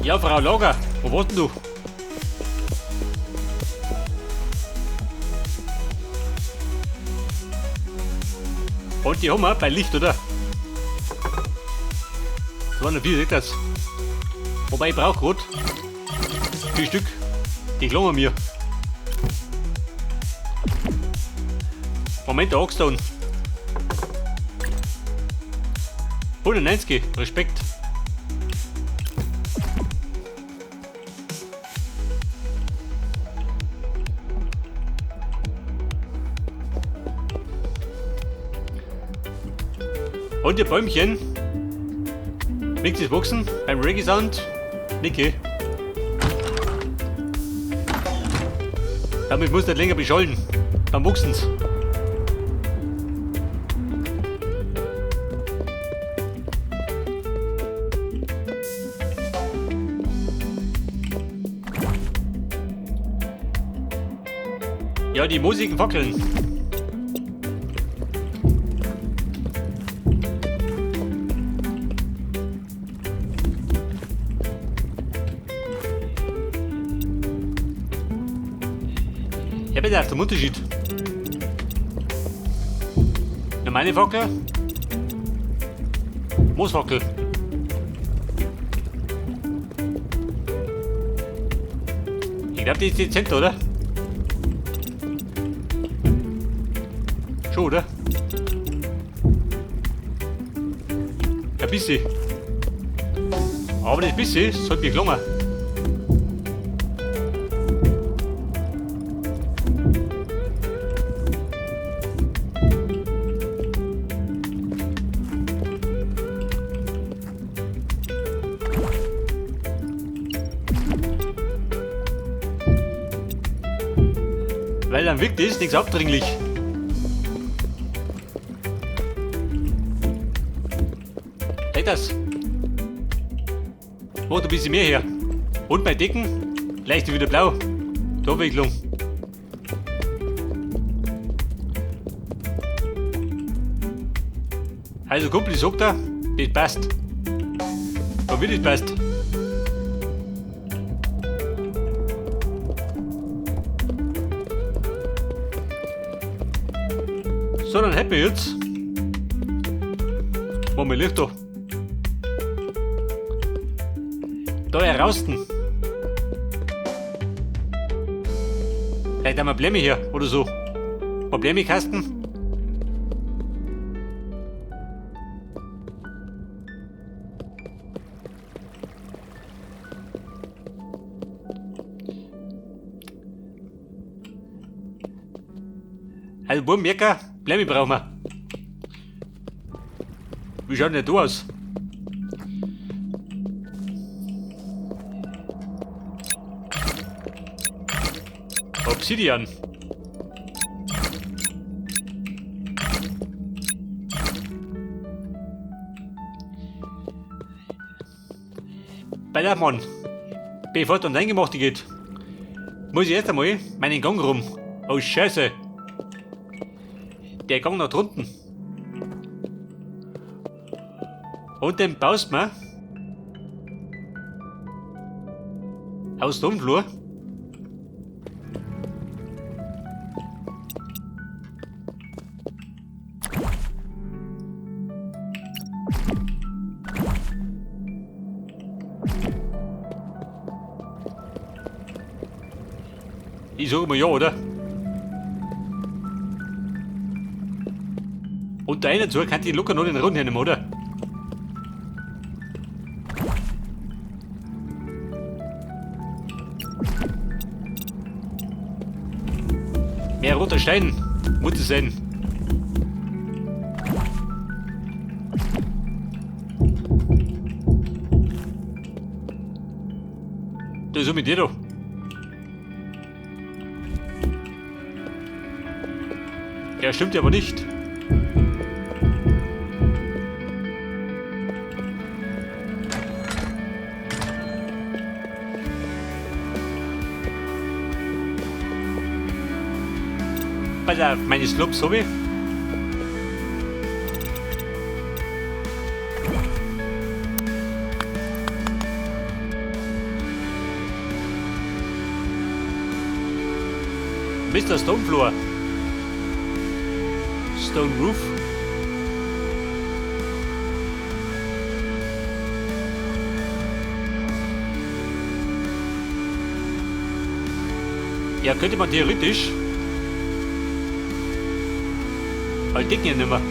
Ja, Frau Lager, wo warst denn du? Und die haben wir bei Licht, oder? 204, seht das. Wobei ich brauche grad 4 Stück. Die klangen mir. Moment, der Oxstone. 190, Respekt. Und die Bäumchen. Nichts ist wachsen beim Reggae Sound. Niki. Damit muss nicht länger beschallen. Dann wachsen's. Ja, die moosigen Fackeln. Ja, bitte, auf den Unterschied. Normale Fackel. Moosfackel. Ich glaub, die ist dezent, oder? Schon, oder? Ein bisschen. Aber das bisschen sollte mir gelungen. Weil dann wirkt das nichts aufdringlich. Hey, das. Macht ein bisschen mehr her. Und bei Decken leicht wieder blau. Torwicklung. Also Kumpel, ich sag dir, das passt. Da wird es passt. So, dann hätten wir jetzt. Machen wir Licht da. Da herausten. Vielleicht haben wir Blemme hier oder so. Probleme-Kasten. Also, Buben, Merker, Blemme brauchen wir. Wie schaut denn der da aus? Obsidian. Bei der Mann, bevor es dann reingemacht geht, muss ich erst einmal meinen Gang rum. Oh Scheiße. Der Gang nach drunten. Und den baust man aus dem Flur. Ich sag mal ja, oder? Und der eine zu kann die locker noch den Rund hernehmen, oder? Mehr roter Stein muss es sein. Das ist so mit dir doch. Ja, stimmt ja aber nicht. Pass auf, meine Slopes hab ich. Mr. Stonefloor. Stone Roof. Ja, könnte man theoretisch. Weil Decken ja nimmer.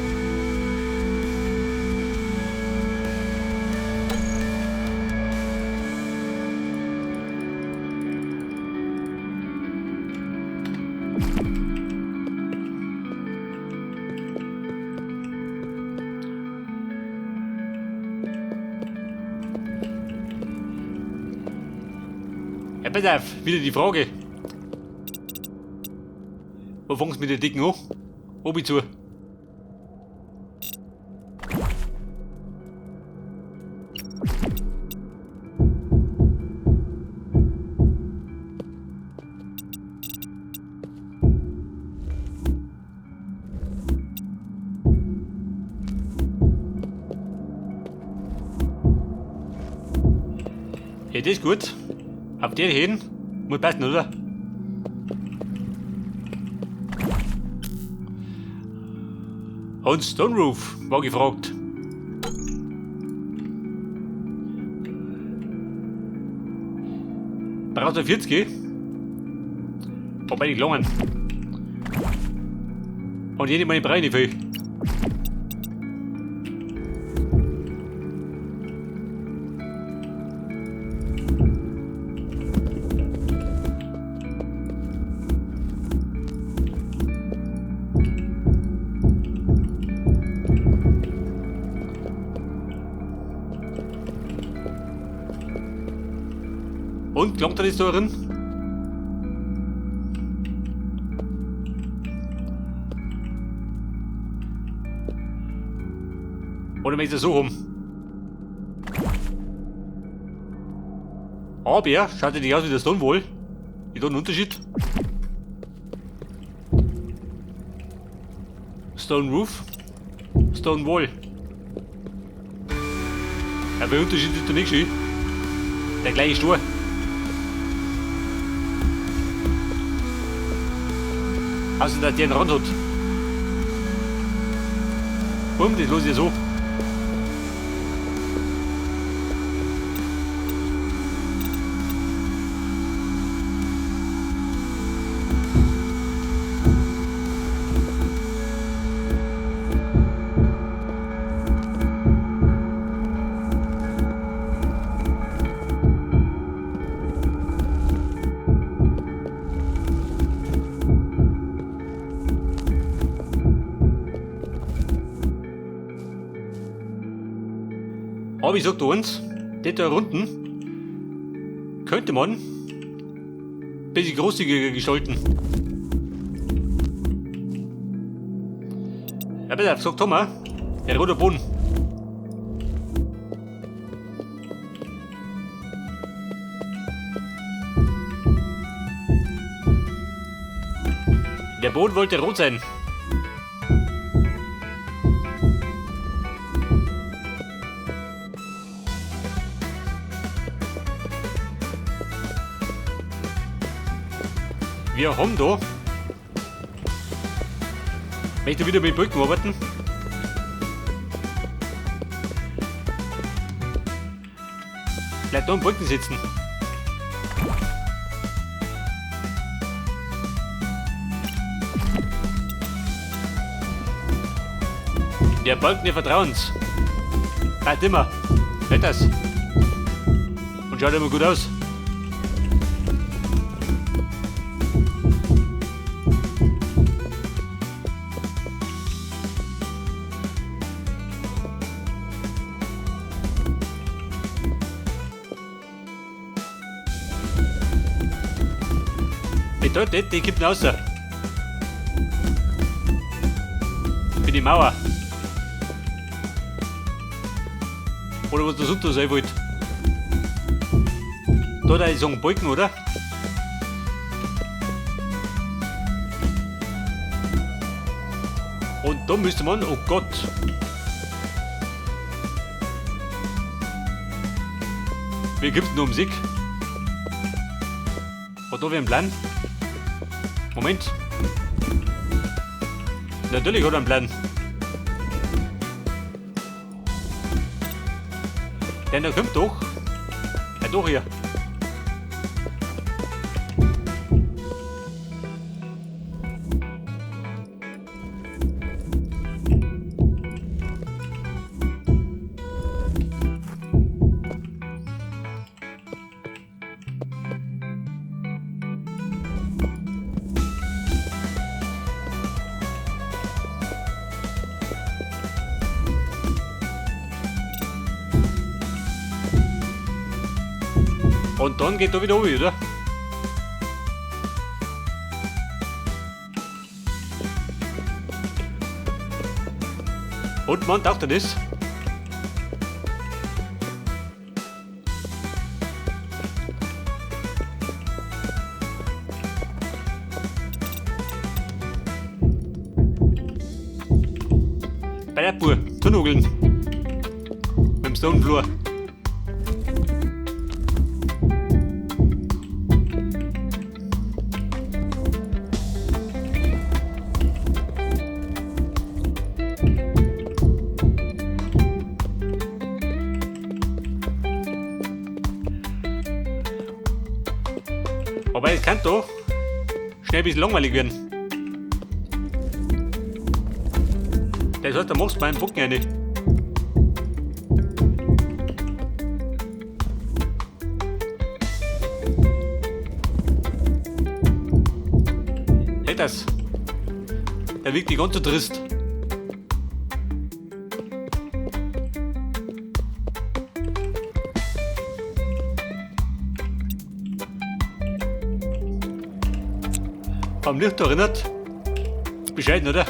Ja, pass auf, wieder die Frage. Wo fängst du mit der Dicken an? Obi zu. Ja, das ist gut. Auf der hin muss passen, oder? Und Stone Roof war gefragt. Braucht er 40? Wobei die gelangen. Und jede Menge brauche ich nicht viel. Und, gelangt er das da drin? Oder möchte ich das so rum? Aber, schaut ja nicht aus wie das Stonewall. Ist da ein Unterschied? Stone Roof, Stone Wall. Ja, der Unterschied ist da nicht schön. Der gleiche Stuhl. Also, dass der einen Rand hat. Bumm, das los ich so. Aber ich sag dir eins, das da unten könnte man ein bisschen großzügiger gestalten. Ja, bitte, sagt Thomas, der rote Boden. Der Boden wollte rot sein. Wir haben da. Möchte wieder mit Brücken arbeiten. Bleib da am Brücken sitzen. Der Balken des Vertrauens. Bleibt immer. Nicht das. Und schaut immer gut aus. Bedeutet, die kippen raus. Für die Mauer. Oder was das unter sein wollt. Da ist so ein Balken, oder? Und da müsste man, oh Gott. Wie gibt's denn um sich? Hat da wer einen Plan? Moment. Natürlich hat er einen Plan. Denn da kommt doch. Ja, doch hier. Und dann geht er wieder runter, oder? Und man taucht er das? Bei der Bur, Tunugeln. Mit dem Stonefloor. Wobei, es kann doch schnell ein bisschen langweilig werden. Das heißt, da machst du meinen Bocken rein. Hey, das. Der wirkt die ganz so trist. Am Licht erinnert. Bescheiden, oder?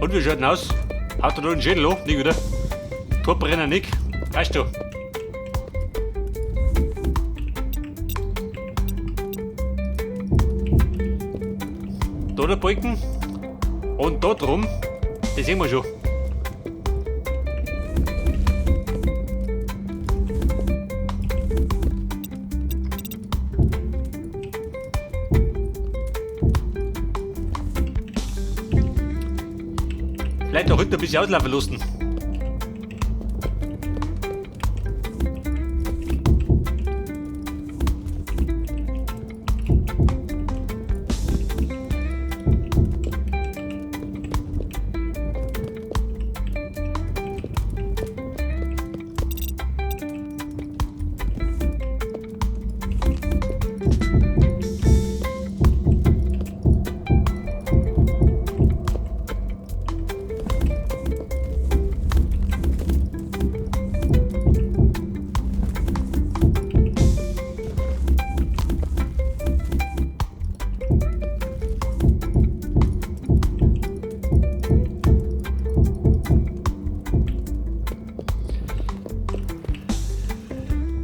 Und wie schaut denn aus? Haut er da den Schädel hoch? Nicht, oder? Torbrenner nicht. Weißt du? Da der Balken und da drum, das sehen wir schon. Vielleicht auch hinten ein bisschen auslaufen lassen.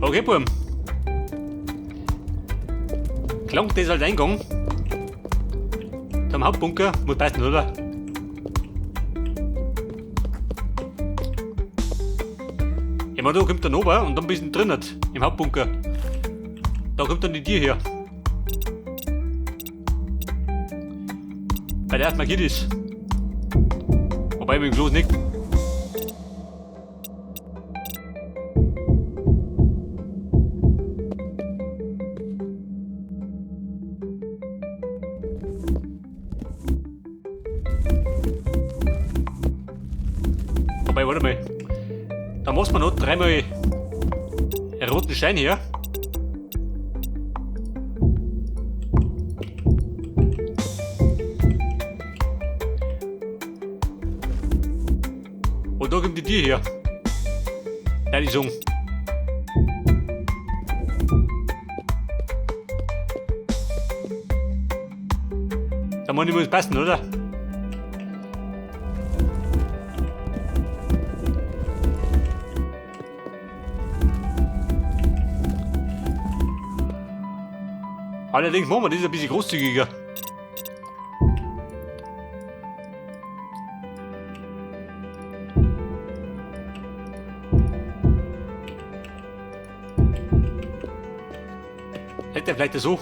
Okay, Burm. Klang das als Eingang zum Hauptbunker, muss passen, oder? Ich meine, da kommt dann oben und dann bist du drinnen im Hauptbunker. Da kommt dann die Tür her. Bei der erstmal geht es. Wobei mit dem Klos nicht. Wobei, warte mal. Da muss man noch dreimal einen roten Stein her. Und da kommt die Tür her. Nein, die Song. Da muss ich passen, oder? Allerdings machen wir das ein bisschen großzügiger. Hätte er vielleicht so.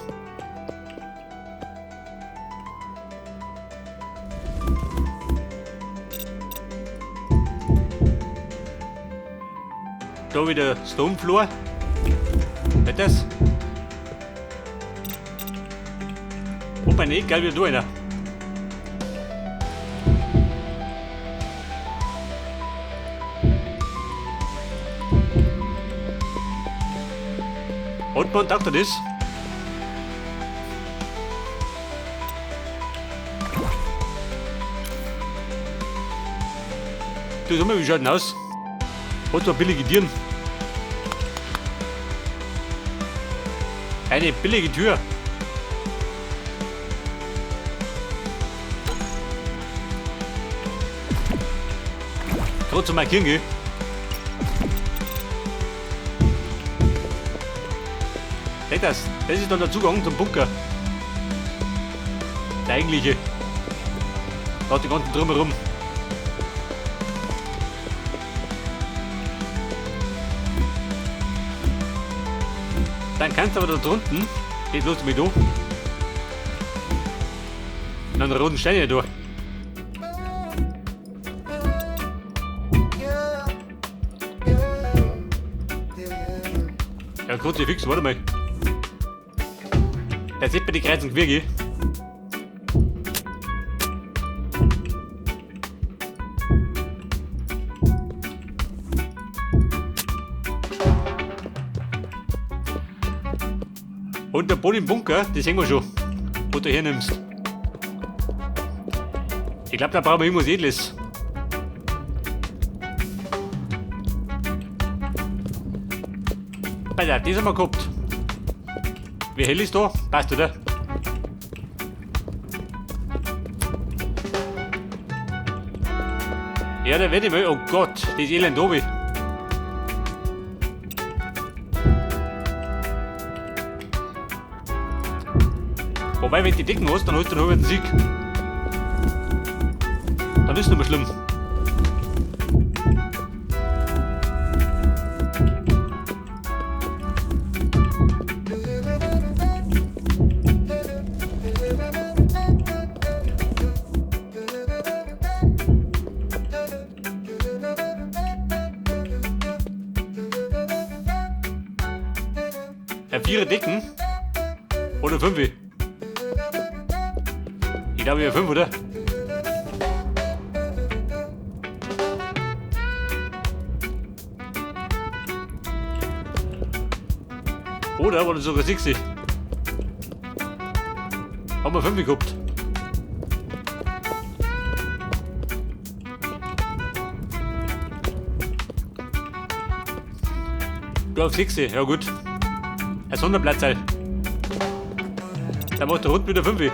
Da wieder Stonefloor. Nicht das? Oh, mein Eck, geil, wieder da einer. Und man dachte das? Du, sag mal, wie schaut denn aus? Hat zwar billige Türen. Eine billige Tür. Gerade zum Markieren, gell? Das ist dann der Zugang zum Bunker. Der eigentliche. Da hat die ganzen drumherum. Dann kannst du aber da drunten, geht los mit da, und einen roten Stein hier durch. Ja, Kruzifix, warte mal. Da sieht man die Kreuzung wirklich. Und der Boden im Bunker, das sehen wir schon, wo du hernimmst. Ich glaube, da brauchen wir irgendwas Edles. Pass auf, das haben wir gehabt. Wie hell ist da? Passt, oder? Ja, da werde ich mal. Oh Gott, das ist elend oben. Wobei, wenn du die Decken hast, dann hast du noch den Sieg. Dann ist es nicht mehr schlimm. Ja, 4 Decken oder 5? Ich glaube, wir 5, oder? Oder war das sogar 6? Haben wir 5 gehabt? Du auf 6, ja gut. Ein Sonderplatz halt. Da macht der Hund wieder 5.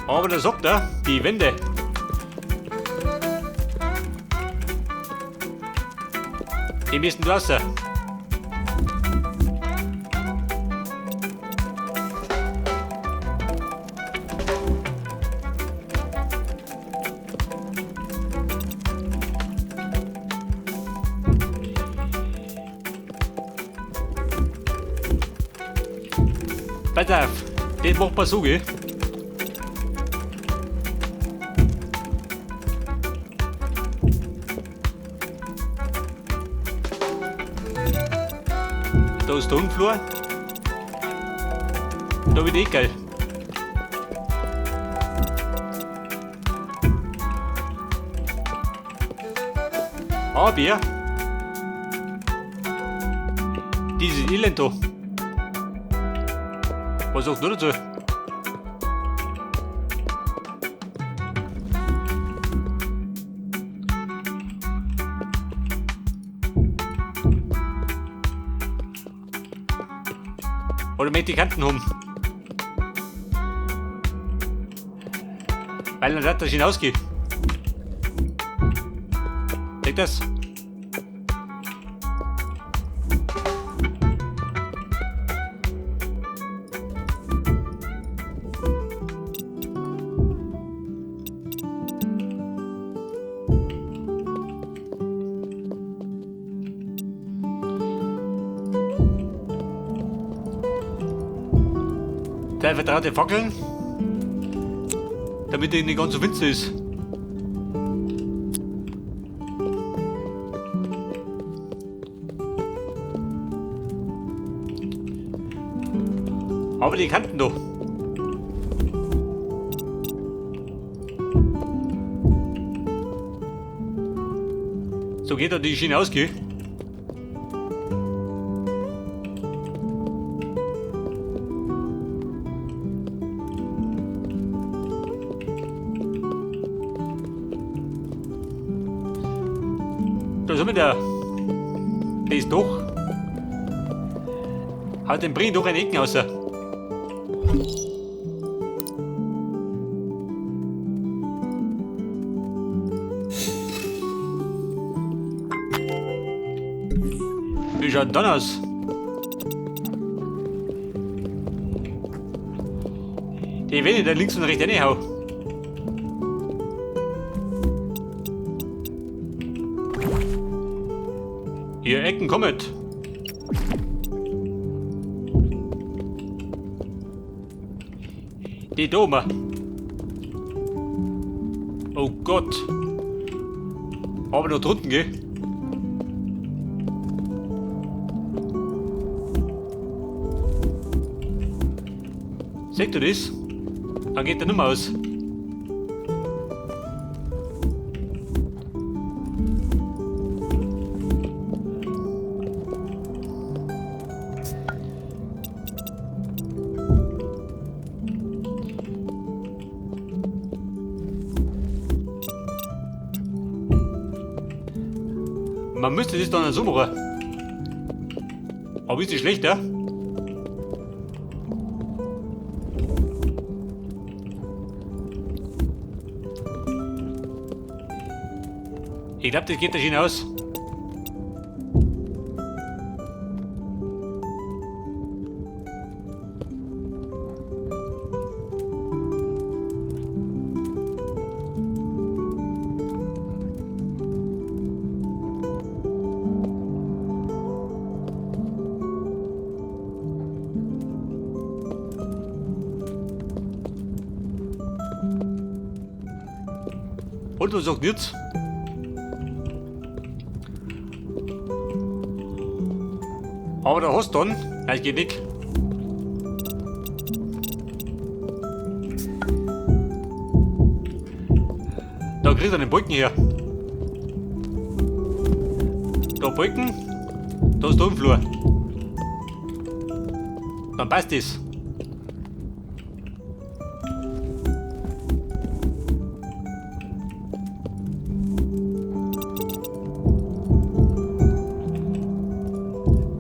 Aber da sagt er, die Wände. Die müssen draußen. Pass auf, das macht man so, gell? Da ist der Unflur. Da wird eh geil. Aber dieses Elend da. Was sagst du dazu? Oder möchte die Kanten haben? Weil dann wird das hinausgehen. Seht das? Drei vertraute Fackeln, damit die nicht ganz so finster ist. Aber die Kanten doch. So geht da die Schiene aus, gell? Da sind wir der. Der ist doch. Haut den bring doch einen Ecken raus. Wie schaut denn dann aus? Die wenn ich da links und rechts reinhau. Hier Ecken kommet. Die Dome. Oh Gott. Aber noch drunten, gell? Seht ihr das? Dann geht der nimmer aus. Man müsste das dann so machen. Aber ist das schlecht, ja? Ich glaub, das geht da schön aus. Und was sagt jetzt? Aber der hast dann, nein, es geht nicht. Da kriegt er den Balken her. Da Balken, da ist der Umflur. Dann passt das.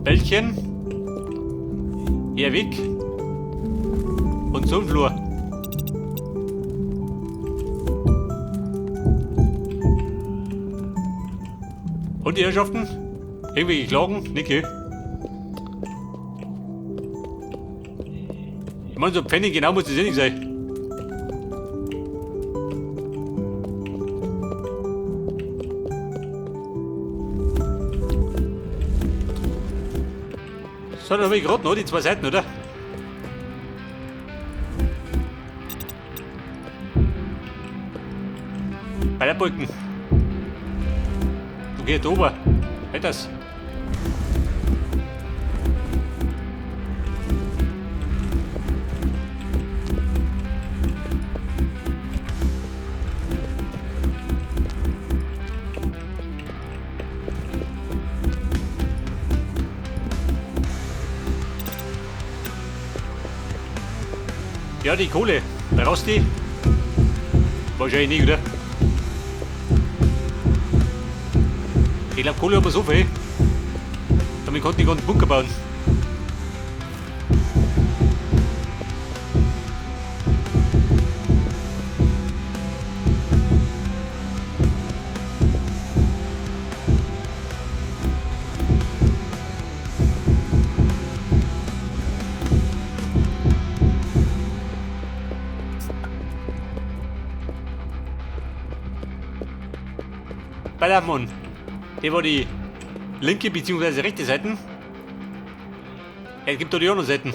Bällchen, hier weg und zum Flur. Und die Herrschaften? Irgendwelche Klagen? Nicht, gell? Ich mein, so Pfennig genau muss das eh nicht sein. So, dann hab ich grad noch die zwei Seiten, oder? Bei der Brücken. Okay, da oben. Halt das. Ja, die Kohle. Brauchst du die? Wahrscheinlich nicht, oder? Ich glaube, Kohle haben wir so viel. Damit konnten die ganzen Bunker bauen. Ballermann. Der war die linke bzw. rechte Seite. Es gibt doch die anderen Seiten.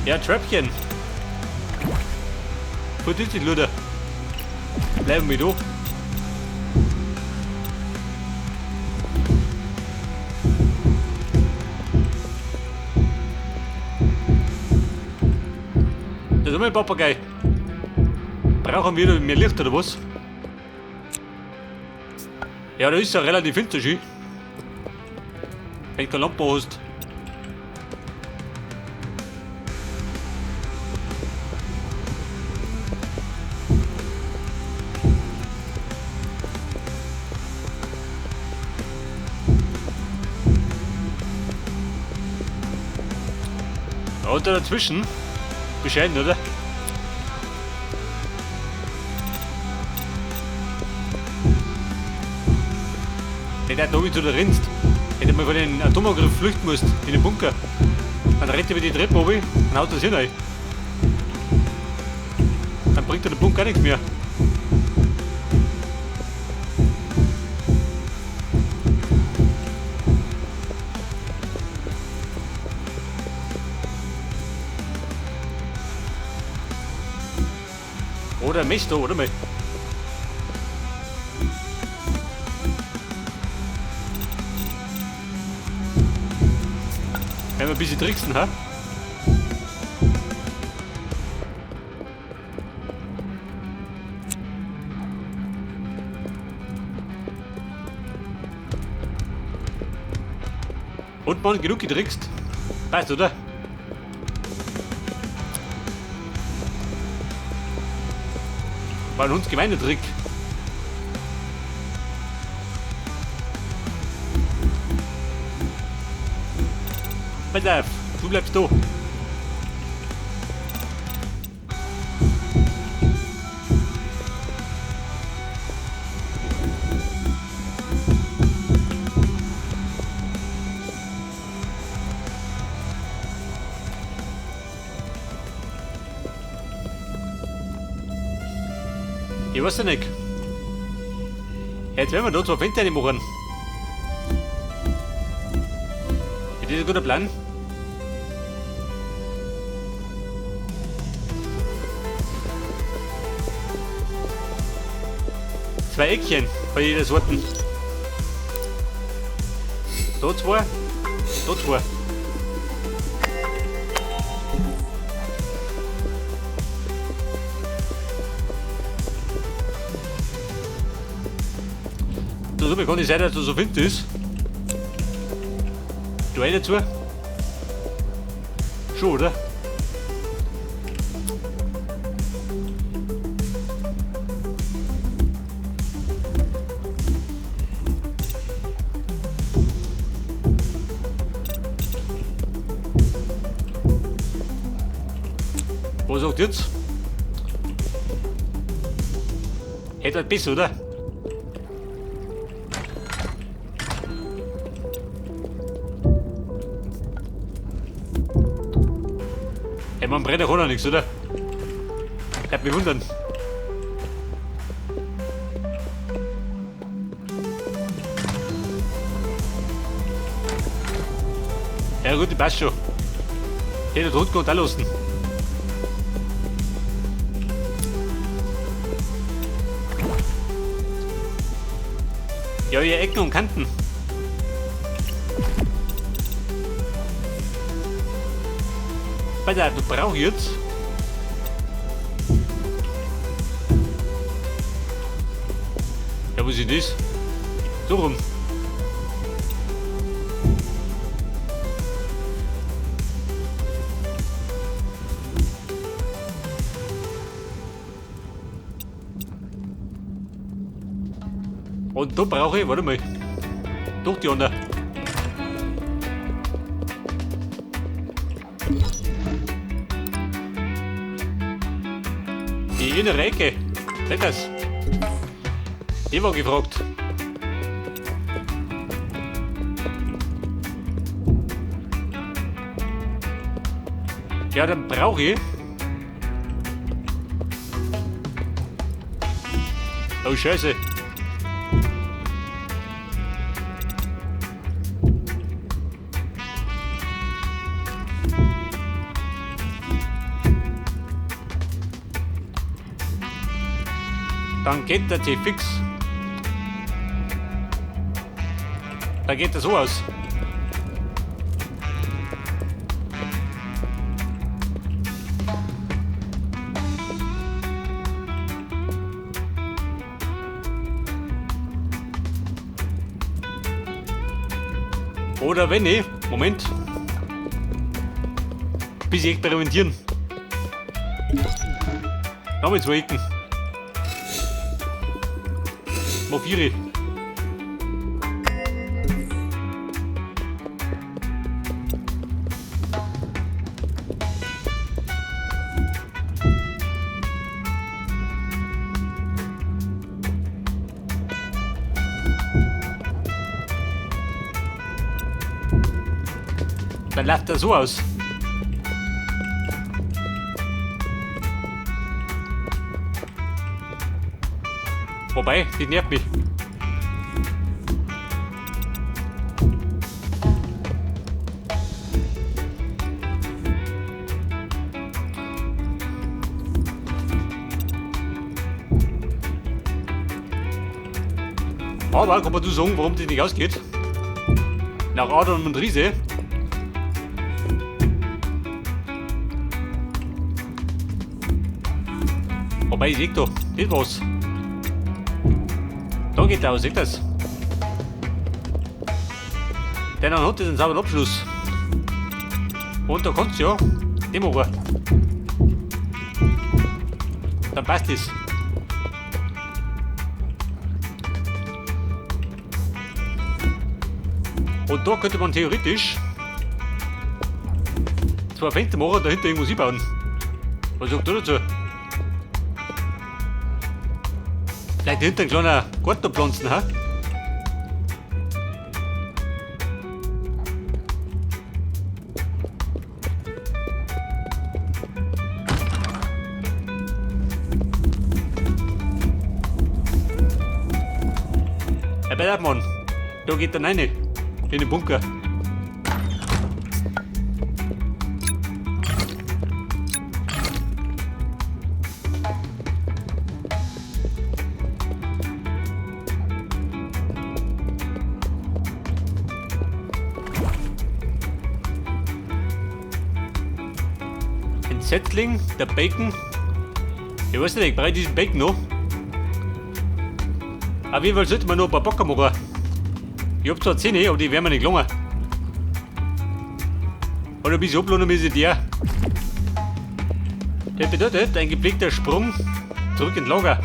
Ja, Treppchen. Verdiss dich, Luder. Bleiben wir da. Das ist mein Papagei. Brauchen wir mehr Licht oder was? Ja, da ist ja relativ finster schön. Wenn du keine Lampe hast. Und da dazwischen? Bescheiden, oder? Wenn der da wie du da rennst, wenn du mal von den Atomangriff flüchten musst, in den Bunker, dann rennt er über die Treppe runter und haut das hin. Dann bringt er der Bunker nichts mehr. Oder Mist da, oder mal? Wenn wir ein bisschen tricksen, ha? Und man, genug getrickst. Passt, oder? War ein hundsgemeiner Trick. Pass auf, du bleibst da. Ich weiß ja nicht. Jetzt werden wir da zwei Fenster machen. Ist das ein guter Plan? Zwei Eckchen bei jeder Sorte. Da zwei, da zwei. So kann nicht sein, dass du so finster ist. Du eine dazu? Schon, oder? Was sagt jetzt? Hätte halt besser, oder? Hey, man brennt doch auch noch nichts, oder? Ich mich wundern. Ja gut, die passt schon. Der da drunten kommt auch lassen. Ja, hier Ecken und Kanten. Pass auf, du brauch ich jetzt. Ja, wo ist denn das? So rum. Und da brauche ich, warte mal, doch die andere. Die innere Ecke. Seht das? Die war gefragt. Ja, dann brauche ich. Oh, Scheiße. Dann geht der T fix. Da geht das so aus. Oder wenn ich, Moment, bisschen experimentieren. Nochmal zwei Ecken. Mal vier. Dann läuft das so aus. Wobei, die nervt mich. Aber kann man du sagen, warum die nicht ausgeht? Nach Adam und Riese. Wobei, ich seh doch, das war's. Da geht der aus, seht das? Denn dann hat das einen sauberen Abschluss. Und da kannst du ja den machen. Dann passt das. Und da könnte man theoretisch zwei Fenster machen und dahinter irgendwas einbauen. Was sagt du dazu? Vielleicht dahinter ein kleiner Garten pflanzen, ha? Herr Bellermann, da geht er rein. In den Bunker. Ein Setzling, der Bacon. Ich weiß nicht, ich brauche diesen Bacon noch. Auf jeden Fall sollte man noch ein paar Bocker machen. Ich hab zwar 10, aber die werden mir nicht gelungen. Oder ein bisschen abladen müssen die auch. Das bedeutet ein gepflegter Sprung zurück ins Lager.